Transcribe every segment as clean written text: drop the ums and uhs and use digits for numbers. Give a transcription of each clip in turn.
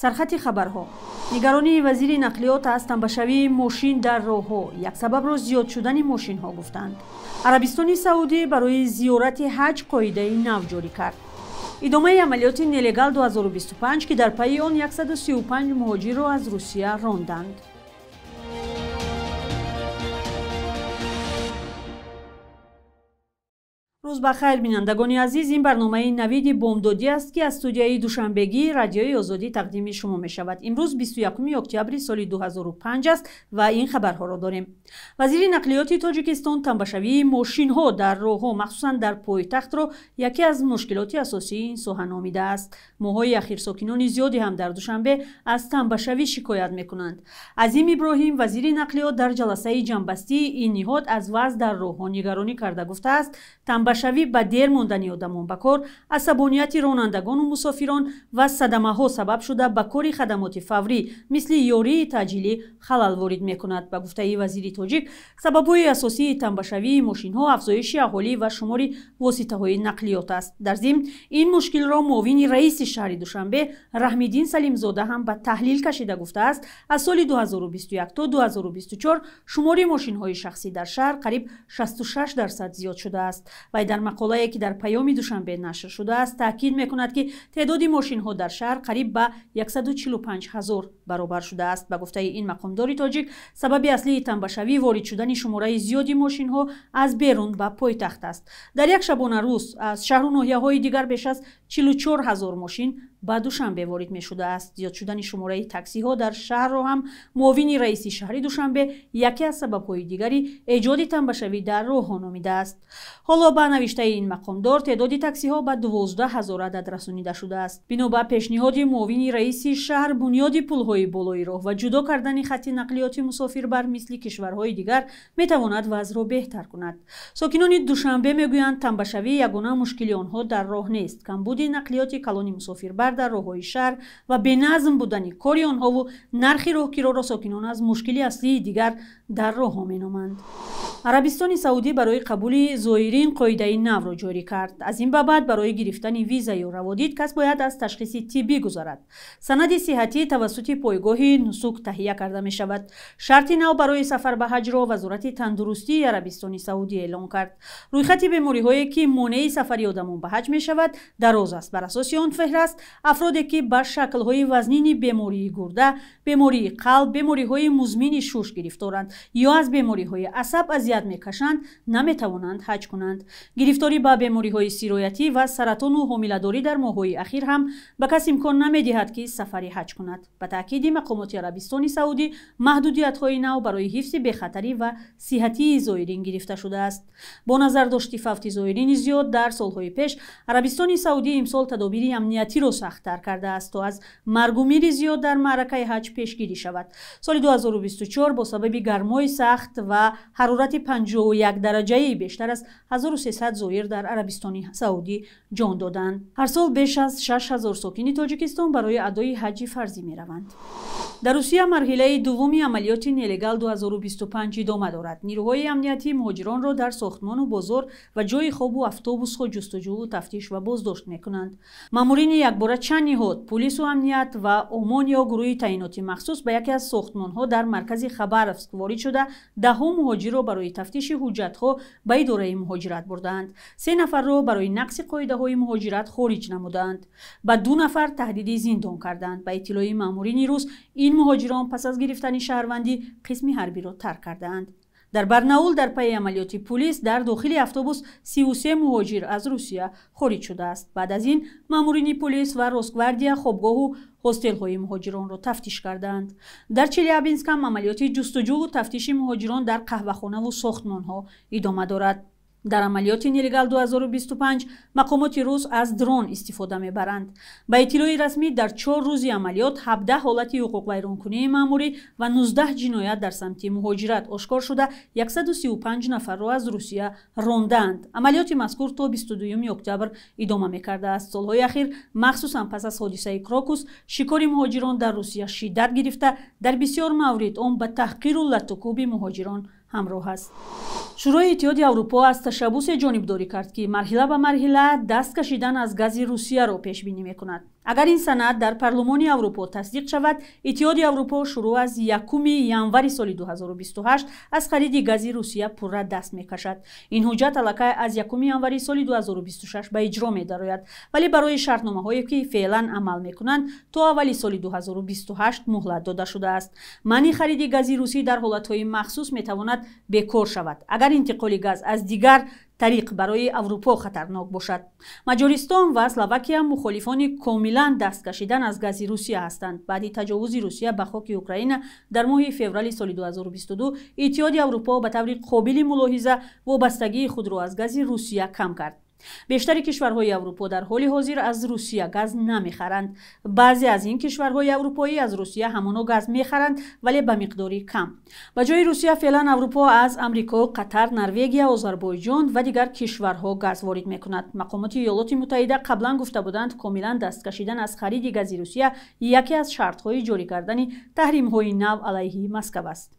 Сархати хабарҳо. Нигаронии вазири нақлиёт аз тамбашавии мошин дар роҳҳо як сабабро зиёд шудани мошинҳо гуфтанд. Арабистони Саудӣ барои зиёрати ҳаҷ қоидаи нав ҷорӣ кард. Идомаи амалиёти Нелегал 2025, ки дар пайи он 135 муҳоҷирро аз Русия ронданд. Рӯз ба хайр, бинандагони азиз. Ин барномаи навиди бомдодӣ аст, ки аз студияи душанбегии Радиои Озодӣ тақдими шумо мешавад. Имрӯз 21 октябри соли 2005 аст ва ин хабарҳоро дорем. Вазири нақлиёти Тоҷикистон тамбашавии мошинҳо дар роҳҳо, махсусан дар пойтахтро яке аз мушкилоти асосии ин соҳа номидааст. Моҳҳои ахир сокинони зиёде ҳам дар Душанбе аз тамбашавӣ шикоят мекунанд. Азим Иброҳим, вазири нақлиёт, дар ҷаласаи ҷамъбастии ин ниҳод аз вазъ дар роҳҳо нигаронӣ карда гуфтааст, тамбашавӣ ба дер мондани одамон ба кор, асабонияти ронандагону мусофирон ва садамаҳо сабаб шуда ба кори хадамоти фаврӣ мисли ёрии таъҷилӣ халал ворид мекунад. Ба гуфтаи вазири тоҷик, сабабҳои асосии тамбашавии мошинҳо афзоиши аҳолӣ ва шумори воситаҳои нақлиёт аст. Дар зимн ин мушкилро муовини раиси шаҳри Душанбе Раҳмиддин Салимзода ҳам ба таҳлил кашида гуфтааст, аз соли 2021 то 2024 шумори мошинҳои шахсӣ дар шаҳр қариб 66% зиёд шудааст. Вай дар мақолае, ки дар Паёми Душанбе нашр шудааст, таъкид мекунад, ки теъдоди мошинҳо дар шаҳр қариб ба 145 ҳазор баробар шудааст. Ба гуфтаи ин мақомдори тоҷик, сабаби аслии тамбашавӣ ворид шудани шумораи зиёди мошинҳо аз берун ба пойтахт аст. Дар як шабонарӯз аз шаҳру ноҳияҳои дигар беш аз 44 ҳазор мошин ба Душанбе ворид мешудааст. Зиёд шудани шумораи таксиҳо дар шаҳрро ҳам муовини раиси шаҳри Душанбе яке аз сабабҳои дигари эҷоди тамбашавӣ дар роҳҳо номидааст. Ҳоло ба навиштаи ин мақомдор, теъдоди таксиҳо ба 12 ҳазор адад расонида шудааст. Бино ба пешниҳоди муовини раиси шаҳр, бунёди пулҳои болои роҳ ва ҷудо кардани хатти нақлиёти мусофирбар мисли кишварҳои дигар метавонад вазъро беҳтар кунад. Сокинони Душанбе мегӯянд, тамбашавӣ ягона мушкили онҳо дар роҳ нест. Камбуди нақлиёти калони мусофирбар дар роҳҳои шаҳр ва беназм будани кори онҳову нархи роҳкироро сокинон аз мушкили аслии дигар дар роҳҳо меноманд. Арабистони Саудӣ барои қабули зоирин қоидаи навро ҷорӣ кард. Аз ин ба баъд барои гирифтани виза ё раводид кас бояд аз ташхиси тиббӣ гузарад. Санади сиҳатӣ тавассути пойгоҳи Нусук таҳия карда мешавад. Шарти нав барои сафар ба ҳаҷро Вазорати тандурустии Арабистони Саудӣ эълон кард. Рӯйхати бемориҳое, ки монеи сафари одамон ба ҳаҷ мешавад, дароз аст. Бар асоси он феҳраст, афроде, ки ба шаклҳои вазнини бемории гурда, бемории қалб, бемориҳои музмини шуш гирифторанд ё аз бемориҳои асаб азият мекашанд, наметавонанд ҳаҷ кунанд. Гирифторӣ ба бемориҳои сироятӣ ва саратону ҳомиладорӣ дар моҳҳои ахир ҳам ба кас имкон намедиҳад, ки сафари ҳаҷ кунад. Ба таъкиди мақомоти Арабистони Саудӣ, маҳдудиятҳои нав барои ҳифзи бехатарӣ ва сиҳатии зоирин гирифта шудааст. Бо назардошти фавти зоирини зиёд дар солҳои пеш, Арабистони Саудӣ имсол тадобири амниятиро сахттар кардааст, то аз маргумири зиёд дар маъракаи ҳаҷ пешгирӣ шавад. Соли 2024 бо сабаби гармои сахт ва ҳарорати 51 дараҷаӣ бештар аз 1300 зоир дар Арабистони Саудӣ ҷон доданд. Ҳар сол беш аз 6000 сокини Тоҷикистон барои адои ҳаҷи фарзӣ мераванд. Дар Русия марҳилаи дуввуми амалиёти Нелегал 2025 идома дорад. Нирӯҳои амниятӣ муҳоҷиронро дар сохтмону бозор ва ҷойи хобу автобусҳо ҷустуҷӯву тафтиш ва боздошт мекунанд. Маъмурини якбора чанд ниҳод, пулису амният ва ОМОН ё гурӯҳи таъиноти махсус ба яке аз сохтмонҳо дар маркази Хабаровск ворид шуда, даҳҳо муҳоҷирро барои тафтиши ҳуҷҷатҳо ба идораи муҳоҷират бурдаанд. 3 нафарро барои нақси қоидаҳои муҳоҷират хориҷ намудаанд. Ба 2 нафар таҳдиди зиндон карданд. Ба иттилои маъмурини рус, ин муҳоҷирон пас аз гирифтани шаҳрвандӣ қисми ҳарбиро тарк кардаанд. Дар Барнаул дар пайи амалиёти пулис дар дохили автобус 33 муҳоҷир аз Русия хориҷ шудааст. Баъд аз ин маъмурини пулис ва Росгвардия хобгоҳу ҳостелҳои муҳоҷиронро тафтиш кардаанд. Дар Челябинск ҳам амалиёти ҷустуҷӯву тафтиши муҳоҷирон дар қаҳвахонаву сохтмонҳо идома дорад. Дар амалиёти Нелегал 2025 мақомоти рус аз дрон истифода мебаранд. Ба иттилои расмӣ, дар 4 рӯзи амалиёт 17 ҳолати ҳуқуқвайронкунии маъмурӣ ва 19 ҷиноят дар самти муҳоҷират ошкор шуда, 135 нафарро аз Русия рондаанд. Амалиёти мазкур то 22 октябр идома мекардааст. Солҳои ахир, махсусан пас аз ҳодисаи Крокус, шикори муҳоҷирон дар Русия шиддат гирифта, дар бисёр маврид он ба таҳқиру латтукӯби муҳоҷирон ҳамроҳ аст. Шӯрои Иттиҳоди Аврупо аз ташаббусе ҷонибдорӣ кард, ки марҳила ба марҳила даст кашидан аз гази Русияро пешбинӣ мекунад. Агар ин санад дар Парлумони Аврупо тасдиқ шавад, Иттиҳоди Аврупо шурӯъ аз 1 январи соли 2028 аз хариди гази Русия пурра даст мекашад. Ин ҳуҷҷат аллакай аз 1 январи соли 2026 ба иҷро медарояд, вале барои шартномаҳое ки феълан амал мекунанд, то аввали соли 2028 муҳлат дода шудааст. Манъи хариди гази русӣ дар ҳолатҳои махсус метавонад бекор шавад, агар интиқоли газ аз дигар тариқ барои Аврупо хатарнок бошад. Маҷористон ва Словакия мухолифони комилан даст кашидан аз гази Русия ҳастанд. Баъди таҷовузи Русия ба хоки Украина дар моҳи феврали соли 2022, Иттиҳоди Аврупо ба таври қобили мулоҳиза вобастагии худро аз гази Русия кам кард. Бештари кишварҳои Аврупо дар ҳоли ҳозир аз Русия газ намехаранд. Баъзе аз ин кишварҳои аврупоӣ аз Русия ҳамоно газ мехаранд, вале ба миқдори кам. Ба ҷои Русия феълан Аврупо аз Амрико, Қатар, Норвегия, Озарбойҷон ва дигар кишварҳо газ ворид мекунад. Мақомоти Иёлоти Муттаҳида қаблан гуфта буданд, комилан даст кашидан аз хариди гази Русия яке аз шартҳои ҷорӣ кардани таҳримҳои нав алайҳи Москва аст.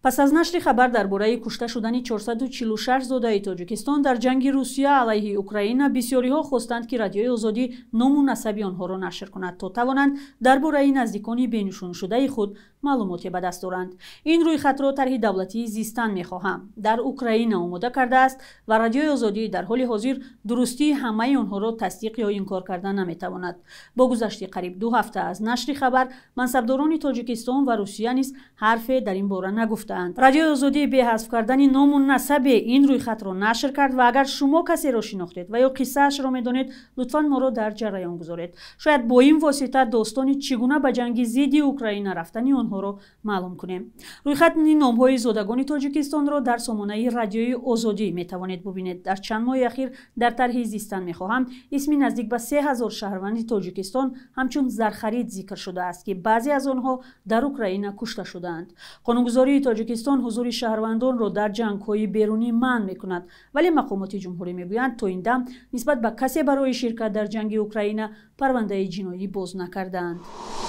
Пас аз нашри хабар дар бораи кушта шудани 446 зодаи Тоҷикистон дар ҷанги Русия алайҳи Украина, бисёриҳо хостанд, ки Радиои Озодӣ ному насаби онҳоро нашр кунад, то тавонанд дар бораи наздикони бенишоншудаи худ маълумоте ба даст доранд. Ин рӯйхатро тарҳи давлатии «Зистан мехоҳам» дар Украина омода кардааст ва Радиои Озодӣ дар ҳоли ҳозир дурустии ҳамаи онҳоро тасдиқ ё инкор карда наметавонад. Бо гузашти қариб 2 ҳафта аз нашри хабар, мансабдорони Тоҷикистон ва Русия низ ҳарфе дар ин бора нагуфтаанд. Радиои Озодӣ бе ҳазф кардани ному насаби ин рӯйхатро нашр кард ва агар шумо касеро шинохтед ва ё қиссаашро медонед, лутфан моро дар ҷараён гузоред. Шояд бо ин восита достони чӣ гуна ба ҷанги зидди Украина рафтани онҳоро маълум кунем. Рӯйхати номҳои зодагони Тоҷикистонро дар сомонаи Радиои Озодӣ метавонед бубинед. Дар чанд моҳи ахир дар тарҳи «Зистан мехоҳам» исми наздик ба 3000 шаҳрванди Тоҷикистон ҳамчун зархарид зикр шудааст, ки баъзе аз онҳо дар Украина кушта шудаанд. Қонунгузории Тоҷикистон ҳузури шаҳрвандонро дар ҷангҳои берунӣ манъ мекунад, вале мақомоти ҷумҳурӣ мегӯянд, то ин дам нисбат ба касе барои ширкат дар ҷанги Украина парвандаи ҷиноӣ боз накардаанд.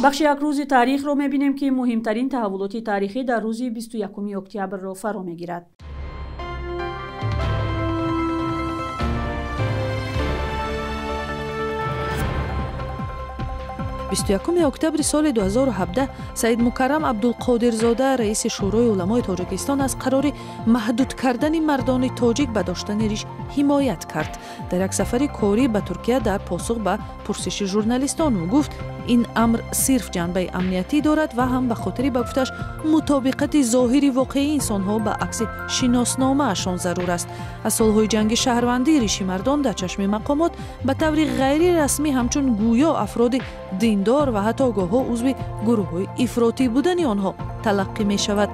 Бахши як рӯзи таърихро мебинем, ки муҳимтарин таҳаввулоти таърихӣ дар рӯзи 21 октябрро фаро мегирад. 21 октябри соли 2017 Саид Мукаррам Абдулқодирзода, раиси Шӯрои уламои Тоҷикистон, аз қарори маҳдуд кардани мардони тоҷик ба доштани риш ҳимоят кард. Дар як сафари корӣ ба Туркия дар посух ба пурсиши журналистон ӯ гуфт, ин амр сирф ҷанбаи амниятӣ дорад ва ҳам ба хотири ба гуфташ мутобиқати зоҳири воқеии инсонҳо ба акси шиносномаашон зарур аст. Аз солҳои ҷанги шаҳрвандӣ риши мардон дар чашми мақомот ба таври ғайрирасмӣ ҳамчун гӯё афроди диндор ва ҳатто гоҳҳо узви гурӯҳҳои ифротӣ будани онҳо талаққӣ мешавад.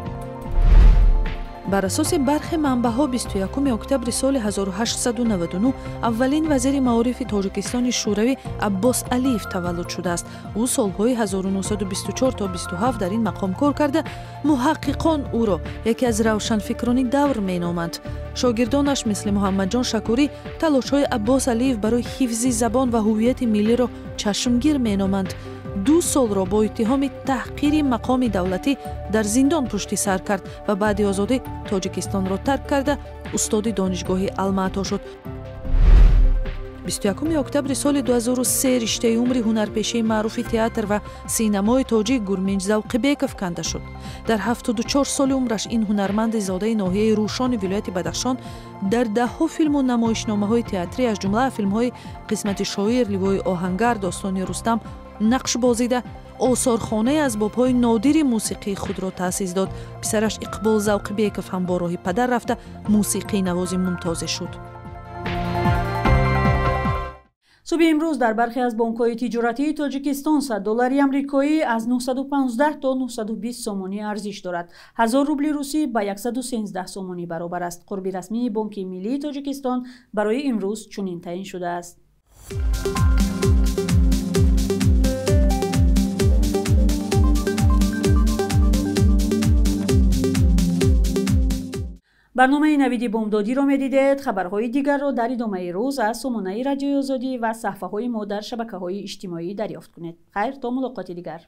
Бар асоси бархе манбаъҳо 21 октябри соли 1899 аввалин вазири маорифи Тоҷикистони Шӯравӣ Аббос Алиев таваллуд шудааст. Ӯ солҳои 1924 то 27 дар ин мақом кор карда, муҳаққиқон ӯро яке аз равшанфикрони давр меноманд. Шогирдонаш мисли Муҳаммадҷон Шакурӣ талошҳои Аббос Алиев барои ҳифзи забон ва ҳуввияти миллиро чашмгир меноманд. 2 солро бо иттиҳоми таҳқири мақоми давлатӣ дар зиндон пушти сар кард ва баъди озодӣ Тоҷикистонро тарк карда устоди донишгоҳи Алмаато шуд. 21 октябри соли 2003 риштаи умри ҳунарпешаи маъруфи театр ва синамои тоҷик Гурминҷ Завқибеков канда шуд. Дар 74 соли умраш ин ҳунарманди зодаи ноҳияи Рӯшони вилояти Бадахшон дар даҳҳо филму намоишномаҳои театрӣ, аз ҷумла филмҳои «Қисмати шоир», «Ливои оҳангар», «Достони Рустам» нақш бозида, осорхонаи асбобҳои нодири мусиқии худро таъсис дод. Писараш Иқбол Завқибеков ҳам бо роҳи падар рафта мусиқинавози мумтозе шуд. Субҳи имрӯз дар бархе аз бонкҳои тиҷоратии Тоҷикистон 100 доллари амрикоӣ аз 915 то 920 сомонӣ арзиш дорад. 1000 рубли русӣ ба 113 сомонӣ баробар аст. Қурби расмии Бонки миллии Тоҷикистон барои имрӯз чунин таъин шудааст. Барномаи Навиди Бомдодиро медидед. Хабарҳои дигарро дар идомаи рӯз аз сомонаи Радиои Озодӣ ва саҳифаҳои мо дар шабакаҳои иҷтимоӣ дарёфт кунед. Хайр, то мулоқоти дигар.